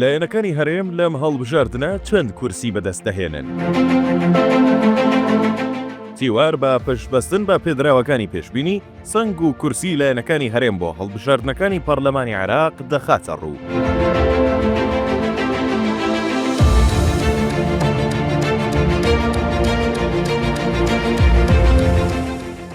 لایەنەکانی هەرێم لەم هەڵبژاردنە چەند کورسی بەدەست دەهێنن؟ تیوار بە پشتبەستن بە پێدراوەکانی پێشبینی، سەنگ و کورسی لایەنەکانی هەرێم بۆ هەڵبژاردنەکانی پەرلەمانی عێراق دەخاتە ڕوو.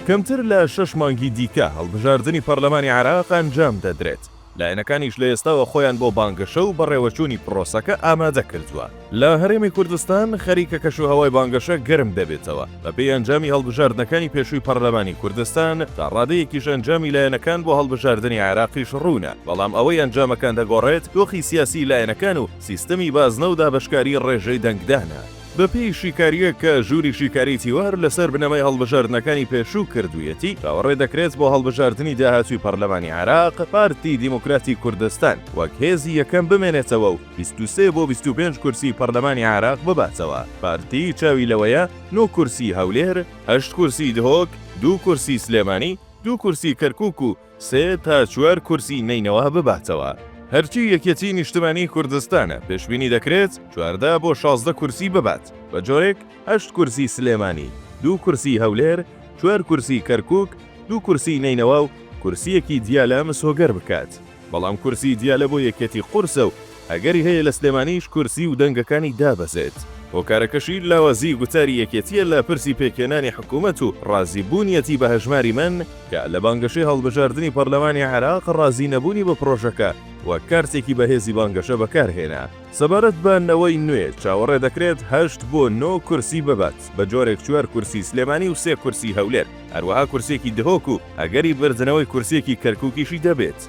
کەمتر لە شەش مانگی دیکە هەڵبژاردنی پەرلەمانی عێراق ئەنجام دەدرێت، لایەنەکانیش لە ئێستاوە خۆیان بۆ بانگەشە و بەڕێوەچوونی پرۆسەکە ئامادە کردووە. لە هەرێمی کوردستان خەریکە کەشوهەوای بانگەشە گەرم دەبێتەوە، بەپێی ئەنجامی هەڵبژاردنەکانی پێشووی پەرلەمانی کوردستان، تا ڕادەیەکیش ئەنجامی لایەنەکان بۆ هەڵبژاردنی عێراقیش ڕوونە، بەڵام ئەوەی ئەنجامەکان دەگۆڕێت دۆخی سیاسیی لایەنەکان و سیستمی بازنە و دابەشکاری ڕێژەی دەنگدانە. بەپێی شیکارییەک کە ژووری شیکاریی تیوار لەسەر بنەمای هەڵبژاردنەکانی پێشوو کردوویەتی، چاوەڕێ دەکرێت بۆ هەڵبژاردنی داهاتووی پەرلەمانی عێراق، پارتی دیموکراتی کوردستان وەک هێزی یەکەم بمێنێتەوە و 23 بۆ 25 کورسی پەرلەمانی عێراق بباتەوە. پارتی چاوی لەوەیە نۆ کورسی هەولێر، هەشت کورسی دهۆک، دوو کورسی سلێمانی، دوو کورسی کەرکوک و سێ تا چوار کورسی نەینەوا بباتەوە. هەرچی یەکێتیی نیشتمانیی کوردستانە، پێشبینی دەکرێت 14 بۆ 16 کورسی ببات، بە جۆرێک هەشت کورسی سلێمانی، دوو کورسی هەولێر، چوار کورسی کەرکوک، دوو کورسی نەینەوا و کورسییەکی دیالە مسۆگەر بکات. بەڵام کورسی دیالە بۆ یەکێتی قورسە و ئەگەری هەیە لە سلێمانیش کورسی و دەنگەکانی دابەزێت. هۆکارەکەشی لاوازیی گوتاری یەکێتییە لە پرسی پێکهێنانی حکومەت و ڕازیبوونیەتی بە هەژماری من کە لە بانگەشەی هەڵبژاردنی پەرلەمانی عێراق ڕازی نەبوونی بە پڕۆژەکە وەک کارتێکی بەهێزی بانگەشە بەکارهێنا. سەبارەت بە نەوەی نوێ، چاوەڕێ دەکرێت هەشت بۆ نۆ کورسی ببات، بە جۆرێک چوار کورسی سلێمانی و سێ کورسی هەولێر، هەروەها کورسییەکی دهۆک و ئەگەری بردنەوەی کورسییەکی کەرکوکیشی دەبێت.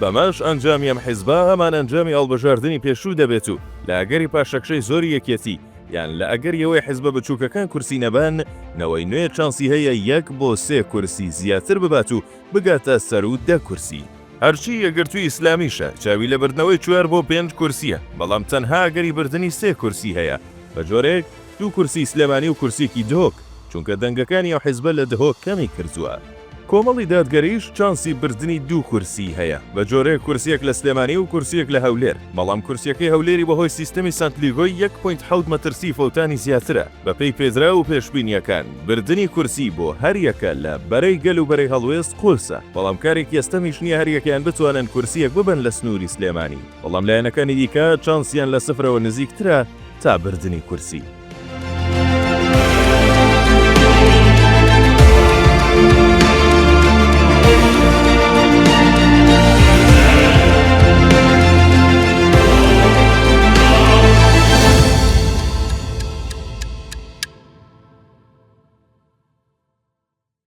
بەمەش ئەنجامی ئەم حیزبە هەمان ئەنجامی هەڵبژاردنی پێشوو دەبێت و لە ئەگەری پاشەکشەی زۆری یەکێتی یان لە ئەگەری ئەوەی حیزبە بچووکەکان کورسی نەبەن، نەوەی نوێ چانسی هەیە یەک بۆ سێ کورسی زیاتر ببات و بگاتە سەروو دە کورسی. هەرچی یەکگرتووی ئیسلامیشە چاوی لە بردنەوەی چوار بۆ پێنج کورسییە، بەڵام تەنها ئەگەری بردنی سێ کورسی هەیە، بە جۆرێک دوو کورسی سلێمانی و کورسیەکی دهۆک، چونکە دەنگەکانی ئەو حیزبە لە دهۆک کەمی کردووە. کۆمەڵی دادگەریش چانسی بردنی دوو کورسیی هەیە، بە جۆرێک کورسیەک لە سلێمانی و کورسیەک لە هەولێر، بەڵام کورسیەکەی هەولێری بەهۆی سیستەمی سانتلیگۆی یەک point حەوت مەترسیی فەوتانی زیاترە. بەپێی پێدراو و پێشبینییەکان، بردنی کورسی بۆ هەریەکە لە بەرەی گەل و بەرەی هەڵوێست قورسە، بەڵام کارێکی ئەستەمیش نییە هەریەکەیان بتوانن کورسییەک ببەن لە سنووری سلێمانی، بەڵام لایەنەکانی دیکە چانسیان لە سفرەوە نزیکترە تا بردنی کورسی.